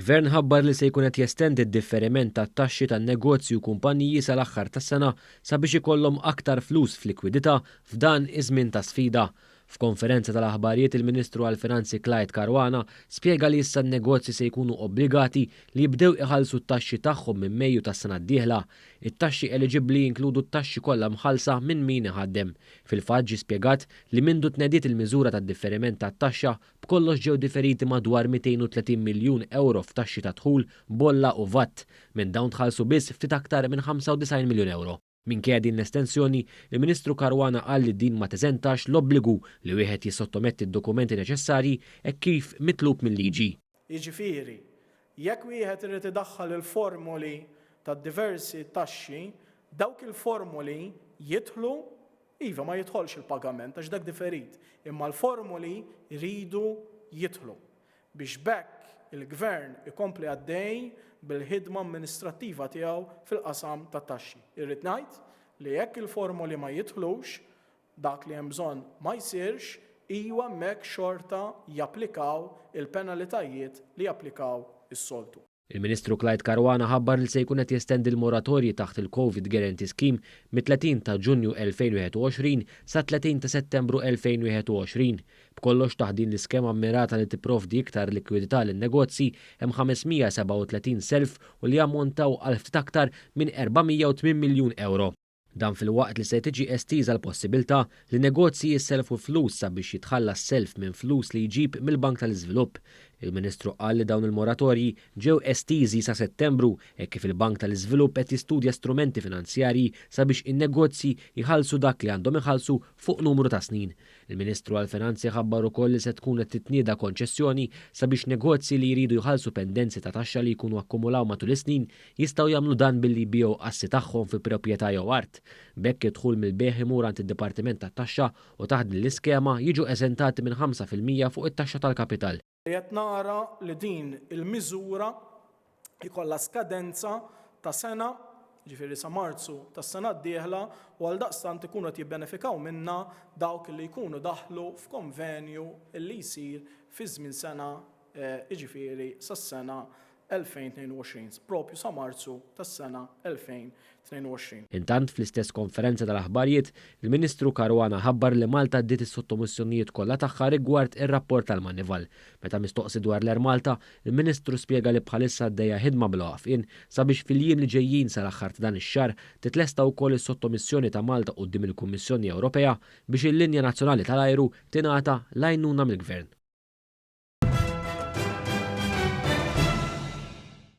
Il-Gvern ħabbar li se jkun qed jestendi d-differiment tat-taxxi tan-negozji u kumpaniji sal-aħħar tas-sena sabiex ikollhom aktar flus f'likwidità f'dan iż-żmien ta' sfida. F'konferenza tal-aħbarijiet il-Ministru għall-Finanzi Clyde Caruana spjega li issa n-negozji se jkunu obbligati li jibdew iħallsu t-taxxi tagħhom minn Mejju tas-sena d-dieħla. It-taxxi eliġibbli jinkludu t-taxxi kollha mħallsa minn min iħaddem. Fil-fatt ġie spjegat li mindu tnediet il-miżura tad-differiment tat-taxxa, b'kollox ġew diferiti madwar 230 miljun ewro f'taxxi ta' dħul, bolla u vat. Minn dawn tħallsu biss ftit aktar minn 95 miljun ewro. Minkejja din l-estensjoni, il-Ministru Caruana qal li din ma teżentax l-obbligu li wieħed jissottometti d-dokumenti neċessarji hekk kif mitlub mil-liġi. Jiġifieri, jekk wieħed irid idaħħal il-formoli tad-diversi taxxi, dawk il-formoli jidħlu, iva ma jidħolx il-pagament għax dak diferit, imma l-formoli jridu jidħlu. Biex b'hekk il-Gvern ikompli għaddej bil-ħidma amministrattiva tiegħu fil-qasam tat-taxxi. Irrid ngħid li jekk il-formoli ma jidħlux, dak li hemm bżonn ma jsirx, iwa hemmhekk xorta japplikaw il-penalitajiet li japplikaw is-soltu. Il-Ministru Clyde Caruana ħabbar li se jkun qed jestendi l-moratorji taħt il-Covid Guarantee Scheme mit-30 ta' Ġunju 2021 sat-30 ta' Settembru 2021. B'kollox taħt din l-iskema mmirata li tipprovdi iktar likwidità lin-negozji hemm 537 self u li jammontaw għal ftit aktar minn 408 miljun ewro. Dan filwaqt li se tiġi estiża l-possibiltà li negozji jissellfu flus sabiex jitħallas self minn flus li jġib mill-Bank tal-Iżvilupp. Il-Ministru qal li dawn il-moratorji ġew estiżi sa Settembru hekk kif il-Bank tal-Iżvilupp qed jistudja strumenti finanzjarji sabiex in-negozji jħallsu dak li għandhom iħallsu fuq numru ta' snin. Il-Ministru għall-Finanzi ħabbar ukoll li se tkun qed titnieda konċessjoni sabiex negozji li jridu jħallsu pendenzi ta' taxxa li jkunu akkumulaw matul is-snin jistgħu jagħmlu dan billi jbigħu assi tagħhom fi proprjetà jew art. B'hekk id-dħul mill-bejgħ imur għand id-Dipartiment tat-Taxxa u taħt din l-iskema jiġu eżentati minn 5% fuq it-taxxa tal-kapital. Qiegħed nara li din il-miżura jkollha skadenza ta' sena, jiġifieri sa Marzu tas-sena d-dieħla, u għaldaqstant ikunu qed jibbenefikaw minnha dawk li jkunu daħlu f'konvenju li jsir fi żmien sena, jiġifieri sas-sena 2022, proprju sa Marzu tas-sena 2022. Intant, fl-istess konferenza tal-aħbarijiet, il-Ministru Caruana ħabbar li Malta għaddiet is-sottomissjonijiet kollha tagħha rigward ir-rapport tal-Moneyval. Meta mistoqsi dwar l-Air Malta, il-Ministru spjega li bħalissa għaddejja ħidma bla waqfien sabiex fil-jiem li ġejjin sal-aħħar ta' dan ix-xahar titlesta wkoll is-sottomissjoni ta' Malta quddiem il-Kummissjoni Ewropea biex il-linja nazzjonali tal-ajru tingħata l-għajnuna mill-Gvern.